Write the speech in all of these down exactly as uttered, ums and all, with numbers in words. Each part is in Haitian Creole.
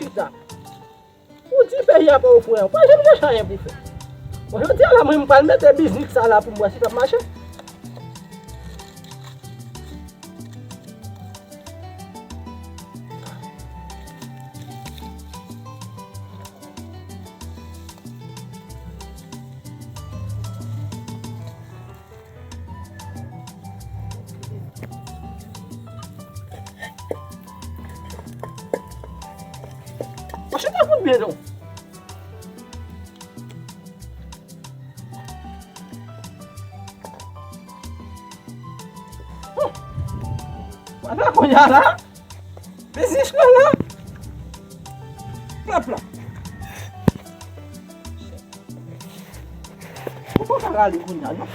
Chita. Ou di peyi a pa ofri anyen, ou pa janm chèche anyen pou fè. Bon, jodi a la, mwen, m pral mete biznis sa la pou m wè si l ap mache. Mwen chita pou byen non. Wala kounye a la. Biznis lan la. Plap, plap. Ou pa ka rale kounye a, non.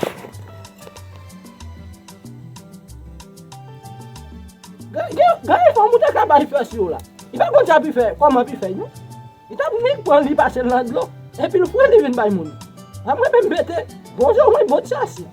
Gen, gen, gen fanm ou te ka bay fè sou yo la. Li pa konn sa pou fè, kòman pou fè, non. Li t ap nik pran li pase l nan dlo. Epi l fre li vin bay moun. Apre menm mete, bonjou, mwen bon chase.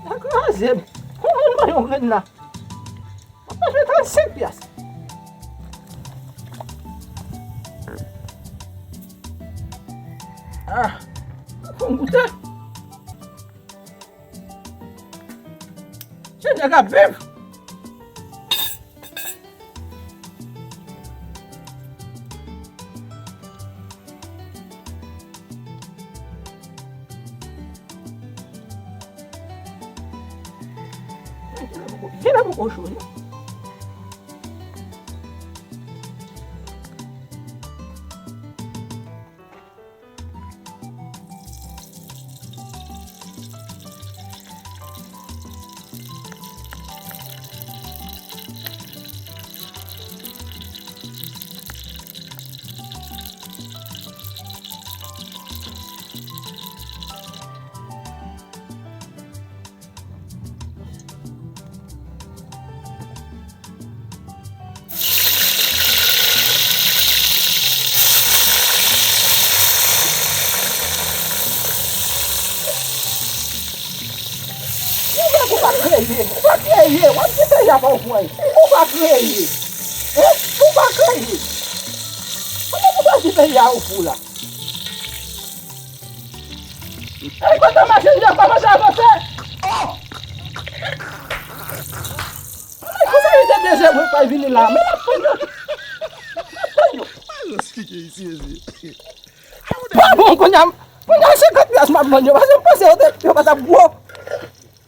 Sa kraze m. Kòman m pran yon grenn la? Mwen bezwen trannsenk pyas. Ah, fò m goute. Se nèg ap viv. Vin la poko cho, non. Ou pa kreye, ou pa kreye, w ap di peyi a pa ofri anyen. Ou pa kreye. Hein? Ou pa kreye. Kòman pou w di peyi a ofri w la? Ey, kote machin nan kòmanse avanse? Oh! Ey, kote li te deje mwen pa vini la? Men m ap tann yo. M ap tann yo. Pa janm esplike isi, mezye. Pa bon, kounye a, kounye a senkant pyas m ap vann yo, paske m panse yo te, yo pa t ap gwo.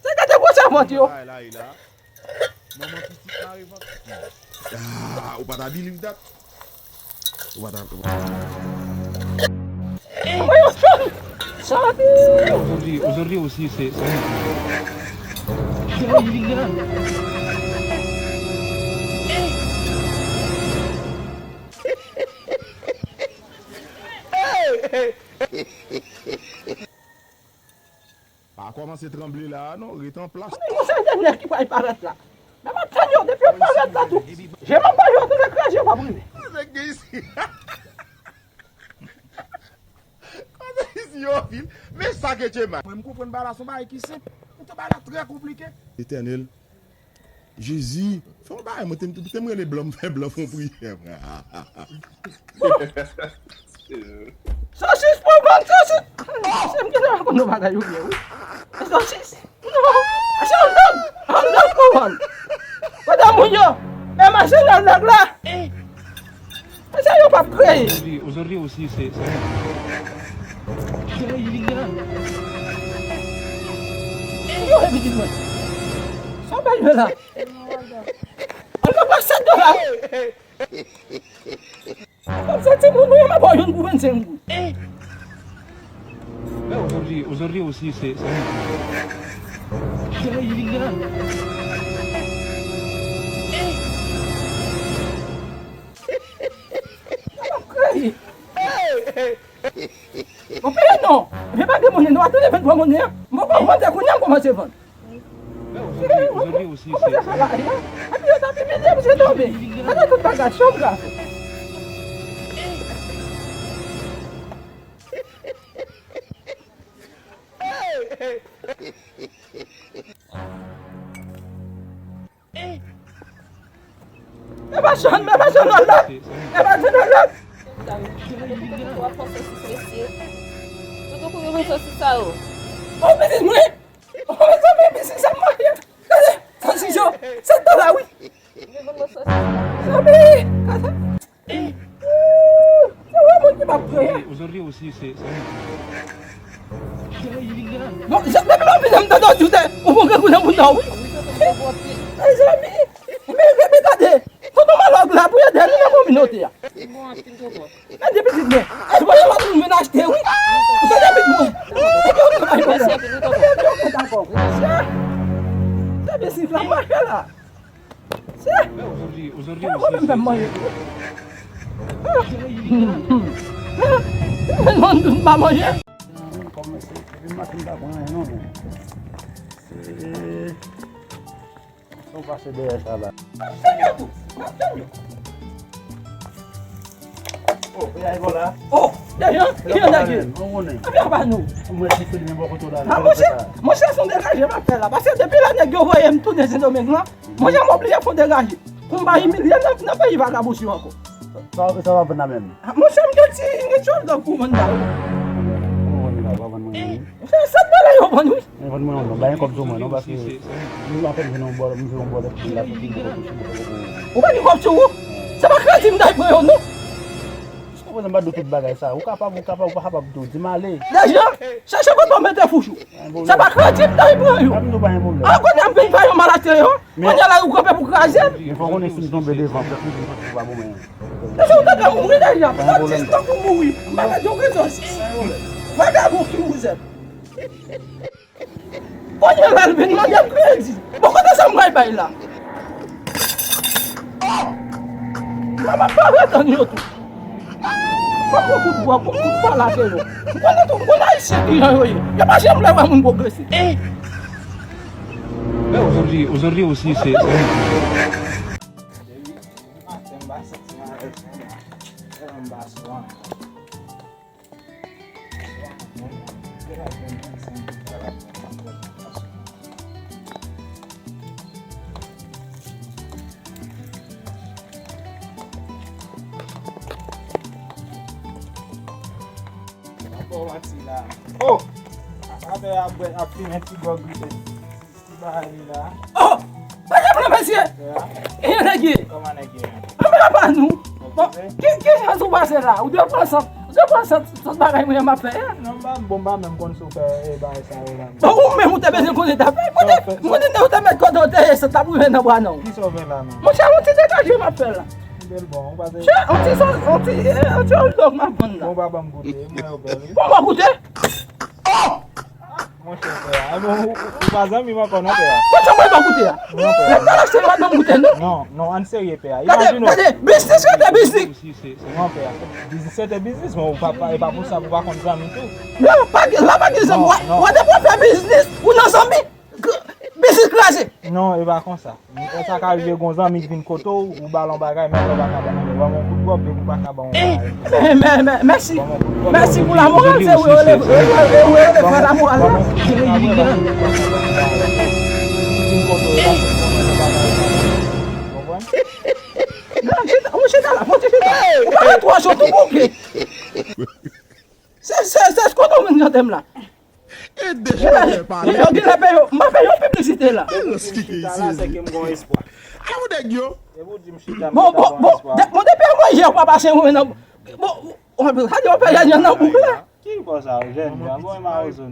Se gade gwosè vant yo. Ay, la, la. Manman pitit mare vant. Ah, ou pa ta believe that? Ou pa ta, ou pa ta. Mwen yo chon! Sa di! Aujourd'hui, aujourd'hui aussi, c'est, c'est un jour. Pa kòmanse tranble la a non, ret an plas. Gon seri de nèg ki pral parèt la. Men m ap tann yo, depi yo parèt la tou. Je m ap ba yo, tou lè kraze yo p ap rive. Nèg gen isi. Kote isi yo vin? Men sa ke Djema. Mwen m konprann bagay la, se yon bagay ki senp. Poutan bagay la trè konplike. Etènèl, Jezi, fè yon bagay, mwen te, te m rele blan, m fè blan fè yon priyè, frè. Sosis pou vann, sosis! Se m ki te konn yon bagay ou byen, wi. E sosis? Non! Achte hot dog! Hot dog pou vann! Kote moun yo? Men mache nan hot dog la! Mesye yo p ap kreye. Aujourd'hui, aujourd'hui aussi, c'est, c'est... Yo, e pitit mwen. Sa w bezwen la? An nan pa sèt dola. Kòm se timoun ou ye, m ap ba w youn pou vennsenk goud. Mais aujourd'hui, aujourd'hui aussi, c'est, c'est... Bon, peye non. Men pa gen monnen non. Atande venntwa monnen an. M poko vann, se kounye a m kòmanse vann. Aujourd'hui, aujourd'hui aussi, c'est, c'est... Epi yo t ap imilye m, se tonbe. Gade tout bagay, sa m ka fè? E pa chann, e pa chann lòt la. E pa chann lòt la. Toutou kou yo fè sosis sa yo. O pitit mwen. O mezanmi, pitit sa m manyen. Gade, sosis yo. Se dola wi. Mezanmi, gade. Se yon moun ki p ap pran. Ozodri osi se, se Bon, jan depi lè w vini an m tande w di w te ou pran grangou nan bouda w wi. Mezanmi, men men gade, tonton Malòg la pou ede nou nan kominote a. Gade pitit mwen, e bon yon lòt moun vin achte wi. Ou tande pitit mwen. Epi ou travay konsa. Epi ou kontan kò. Sa vle di la mache la. Ozodri, ozodri osi se. Mwen menm pa manje. Kòm se, se maten m pa pran anyen non, men. Se, se w pase dèyè sa la. Oh, e ay vòla. Oh, dejan, ki yon nèg ye? Afè pa nou. Mwen si se mwen bò kote w la. Ah, monchè, monchè, se yon degaje m ap fè la. Paske depi lè nèg yo voye m tounen Sendomeng lan, monchè, m oblije fè yon degaje. Pou m pa imilye nan, nan peyi vagabon si yo ankò. Sa, sa w ap vann la menm? Ah, monchè, m gen ti, m gen ti hotdog pou vann la wi. Ou vann la, ou pa vann mwen menm? Se sèt dola yo vann wi. Men vann mwen non, bay yon kòb sou mwen non, paske m anfèt m jwenn yon bòlèt, m jwenn yon bòlèt pou la soti m poko touche, m poko. Ou pa gen kòb sou ou? Se pa kredi m t al pran yo non. Ou konprann m pa di w tout bagay sa. Ou kapab, ou kapab, ou pa kapab tou. Di m ale. Dejan, chèche kote w mete fouch ou. Se pa kredi m t al pran yo. An konnen m vin fè yo malate yo. Kounye a la ou kanpe pou kraze m. Men fò w konnen si m tonbe devan, pèp mwen di m santi pa bon men. Deja ou ta ka mouri deja. Pou ti tan pou mouri. M pa ka di w rezon. Vagabon ki wouze. Kounye a la l vin mande m kredi. Bon, kote sa m pral bay la? Oh! Mwen pa ret ann yo tou. Mwen pran kout bwa, kout, kout bwa lage yo. M konnen tou, m konnen ayisyen kijan yo ye. Yo pa janm vle wè moun pwogrese. Men ozodri, ozodri osi se, se. Depi maten m pa santi m alèz menm. Tèlman m pa sou an. Oh! Afè ap bwè, ap fimen ti gwòg li. Ti bagay li la. Oh! Pale pou nou, mesye! E yon nèg ye. Kòman nèg ye? Anben apa nou. Bon, ki, ki jan sou pase la? Ou dwe pran sant, ou dwe pran sant, sant bagay mwen m ap fè a. Non, m pa, bon, m pa menm konn si w fè, e, bagay sa yo la. Bon, ou menm ou te bezwen konnen ta fè. Mwen te, mwen te, ou te mèt kote w te ye, sant la pou rive nan bwa non. Kisa w fè la menm? Monchè, yon ti degaje m ap fè la. Bèl bon, ou pa te. Chè, yon ti, yon ti, e, yon ti hotdog m ap vann la. Bon, pa ban m goute, mwen yo bèl wi. Bon, mwen goute. Oh! Monchè, frè a. Ebyen, ou, ou pa zanmi m ankò, non, frè a. Kote mwen pa goute a? Non, frè a. Lè m t al achte, yo pa ban m goute, non. Non, non, ann serye, frè a. Gade, gade, biznis rete biznis. Non, frè a. Biznis rete biznis, men ou pa, pa, e pa pou sa pou pa konn zanmi tou. Non, pa gen, la pa gen zanmi. Non, non. Ou, ou te pou fè biznis, ou nan zanmi. Biznis kraze. Non, e pa konsa. Sa ka rive gon zanmi ki vin kote w, ou ba l yon bagay, men ou pa ka ba l. Ban m yon kout bwòb, depi ou pa ka ban m yon bagay. Men, men, men, mèsi. Mèsi pou la moral, se ou yo leve, ou yo leve fè la moral la. Konprann? Non, chita, ou chita la, fò ti chita. Ou pa twò cho, tou bouke. Se, se, se kote w vin chante m la. E de chantè pale. Yo genlè peye yo. M pa fè yon piblisite la. Depi w di m chita la, se ke m gon espwa. Bon, bon, bon, de-, bon, depi a manje, ou pa pase mwen nan. Bon, ou, ou, sa di w fè jèn nan bouk la. Ki bò sa, jèn jan, bon, e mawozo.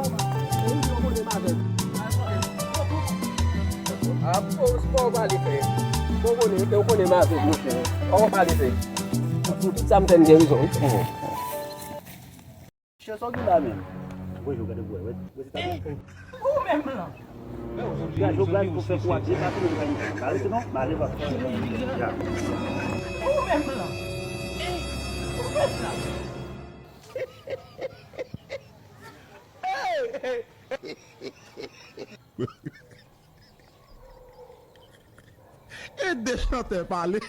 Ou konnen m avè w. Ah, fò, fò w pale fè. Fò w konnen, ou konnen m avè w, monchè. Fò w pale fè. Pou tout sa m fè, m gen rezon, wi. Chè sa w gen la menm. Wè, yo gade bwè, wè. Wè, se ta. Ou menm lan. Gade, yo gade pou fè kou ap depase, nou pa gen. Ba rete non, ba ale, ba. Ya. Ou menm lan. Ou menm lan. Ede chantè pale.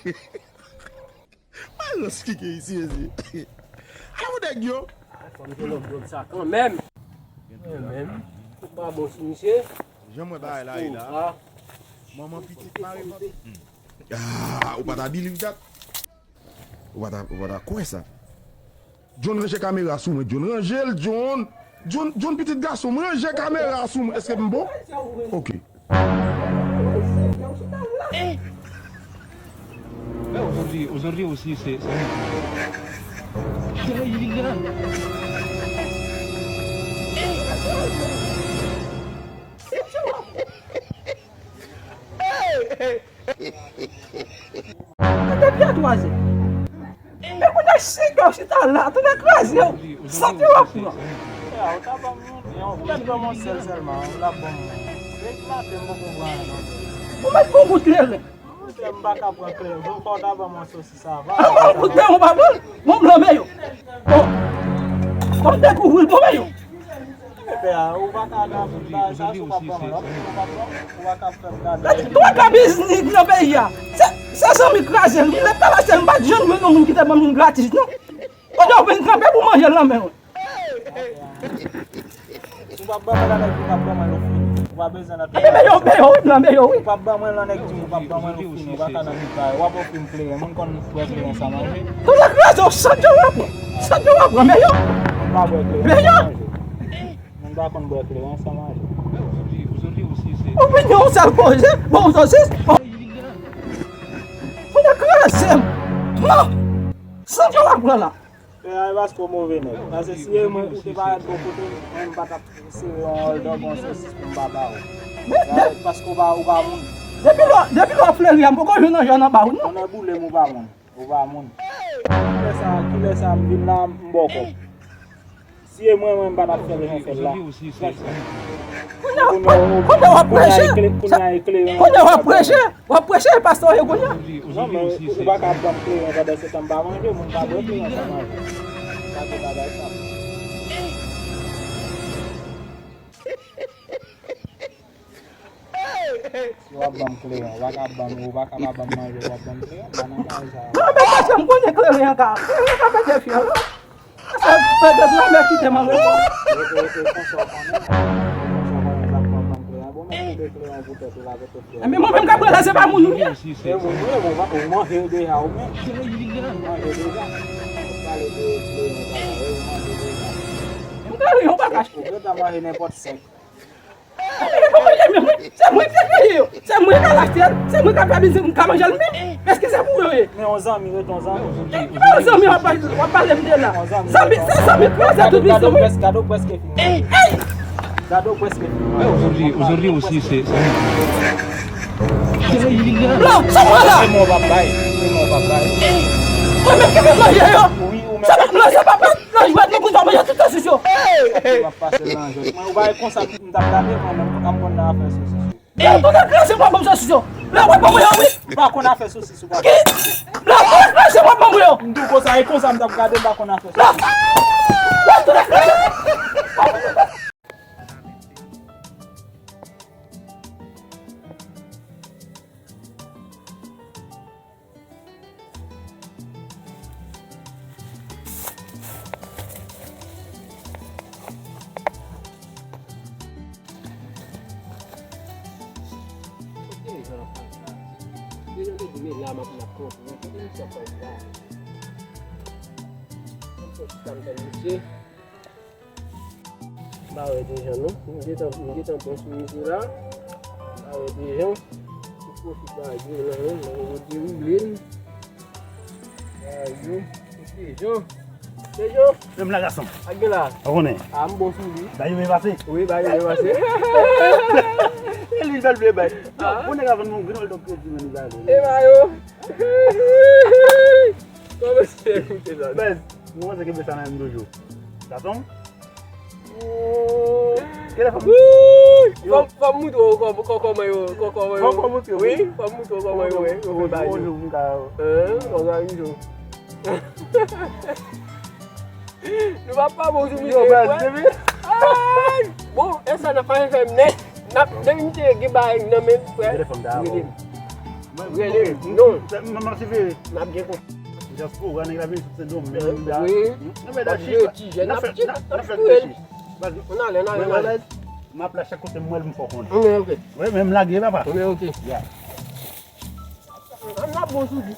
Pa rans ki gen isi, isi. Ala pou nèg yo. Fò m te lòt dwòl sa kanmenm. Kanmenm. Ou pa bon sou misye. Jan mwen bagay la ye la. Manman pitit mare. Ah, ou pa ta believe that. Ou pa ta, ou pa ta kwè sa. John, ranje kamera sou mwen, John. Ranje l, John. John, John, pitit gason m, ranje kamera sou mwen. Èske m bon? Ok. Aujourd'hui, aujourd'hui aussi, c'est, c'est... Depi a twa zè. Men kounye a, si w chita la, tande kraze w. Sante w ap pran. Ya, ou ta ban m yon, ou mèt ban m yon sèl sèlman, ou la ban m. Depi maten, m poko pran anyen non. Ou mèt pran yon kout kleren. Monchè, m pa ka pran kleren. Fò w ta ban m yon sosis avan. Ah, ou pran yon pa bon? Bon, m lanmen yo. Bon. Bon, m dekouvri l, bon, men yo. Pè a, ou pa ka nan bagay sa, si w p ap ban mwen, ou p ap ban, ou pa ka fè m gade. Twa ka biznis nan peyi a. Se, se zanmi kraze l wi. Lè talè se m pa t janm jwenn yon moun ki te ban m youn gratis, non. Kounye a w vin kanpe pou manje l nan men w. Si w p ap ban mwen la, nèg, ou p ap ban mwen l, ou fini. Ou pa bezwen nan... Ebyen, men yo, men yo wi, blan, men yo wi. Ou p ap ban mwen l, nèg, di m ou p ap ban mwen l, ou fini. Ou pa ka nan miray. W ap ofri m kleren. Moun konn bwè kleren san manje. Tout sa kraze w, san djòl w ap pran. San djòl w ap pran, men yo. Moun pa bwè kleren san manje. Moun pa konn bwè kleren san manje. Ou vin yon sèl koze, bon sosis, bon. Moun nan kraze m. Non. San djòl w ap pran la. Pè a, e paske w move nèg. Paske si e mwen, ou te parèt bò kote m, mwen m pa t ap sere yon hòldòg, yon sosis pou m pa ba ou. Paske ou pa, ou pa moun. Depi lè, depi lè w ap fleri a, m poko jwenn yon jòn anba ou, non. Tonnè boule m, ou pa moun. Ou pa moun. Kilè sa, kilè sa m vin la, m bò kòb. Si e mwen, mwen m pa t ap fè l jan fè l la. Kounye a, kounye a w ap preche. Kounye a w ap preche. W ap preche, pastè w ye kounye a. Non, men ou pa ka ban m kleren pandan se tan m pa manje, moun pa bwè kleren san manje. Gade bagay sa. Si w ap ban m kleren, ou pa ka ban m, ou pa ka pa ban m manje, w ap ban m kleren, pa nan kay sa. Non, men pastè, m konnen kleren an ka, kleren an ka pete fyèl. Sa, petèt lanmè kite m anlè kò. E, e, e, konsa w konnen. Konsa w konnen sa k pran ban m kleren. Bon, men koube kleren pou tèt ou la, kote kleren. Ebyen, mwen menm k ap pale, se pa moun ou ye. Se moun ou ye, bon, ou manje deja, ou menm. Ou manje deja. Ou pale de kleren, ou manje deja. M kleren, ou pa kache. Ou gentan manje nenpòt senk. Se mwen ki te kreye yo. Se mwen k al achte l. Se mwen k ap fè biznis, m ka manje l menm. Èske se pou yo ye? Men yon zanmi rete yon zanmi. Ki pa yon zanmi w ap pale, w ap pale m de la? Zanmi, se zanmi kraze tout biznis, wi. Gade w prèske fini. Gade w prèske fini. Aujourd'hui, aujourd'hui aussi, c'est, c'est... Blan, sa mwen la. Se mwen w ap bay. Se mwen w ap bay. Mwen menm ki vin manje yo. Wi, ou menm. Se pa blan, se pa pa. Nan jwèt nou konn manje tout sosis yo. M ap pase nan jwèt. Mwen, ou pa wè konsa m t ap gade, mwen menm, m konn nan afè sosis yo. Lè w tonbe kraze, w ap ban m sosis yo. Lè w ap ban mwen yo, wi. M pa konn afè sosis, ou pa konn. Lè w tonbe kraze, w ap ban mwen yo. M di w konsa, e konsa m t ap gade, m pa konn afè sosis. Lè w tonbe kraze. M pa wè Dejan non. M gentan, m gentan bon sou misye la. M pa wè Dejan. Pwofit bagay yo la, wi, nan yon dewoule l. Bagay yo. Se jan. Se jan. Menm la gason. Ak gen la. Ou konnen. A, m bon sou li. Bagay yo byen pase. Wi, bagay yo byen pase. E li bèl vle bay. Yo, bon nèg avan nou, grenn donk kredi, men li bay. E ba yo. Kòman se koute la? Bèz, nou panse ke bèz sa nan menm dojo. Gason? Kèlè fòm? Fòm, fòm moutre w kò-, kò-, kòman yo, kò-, kòman yo. Fòm, fòm moutre w. Wi, fòm moutre w kòman yo, wi, yo fè bagay yo. Bonjou, m ka. Hein, òganize w. Nou pa pa bon sou misye, frè. Ay! Bon, e sa n ap fè fè m nèt. N ap, depi misye gen bagay nan men, frè. Rele m. Rele m. Non. M ap gen konfyans. Diaspora, nèg la vin sou Sendomeng, la. Wi. Nan fè dachi. Ti jèn, n ap, n ap fè dachi. Baz, mwen, baz, m ap la chak kote m wè l, m fò konnen. Wi, men m lage, papa. Wi, ok. Ya. N ap bon sou li.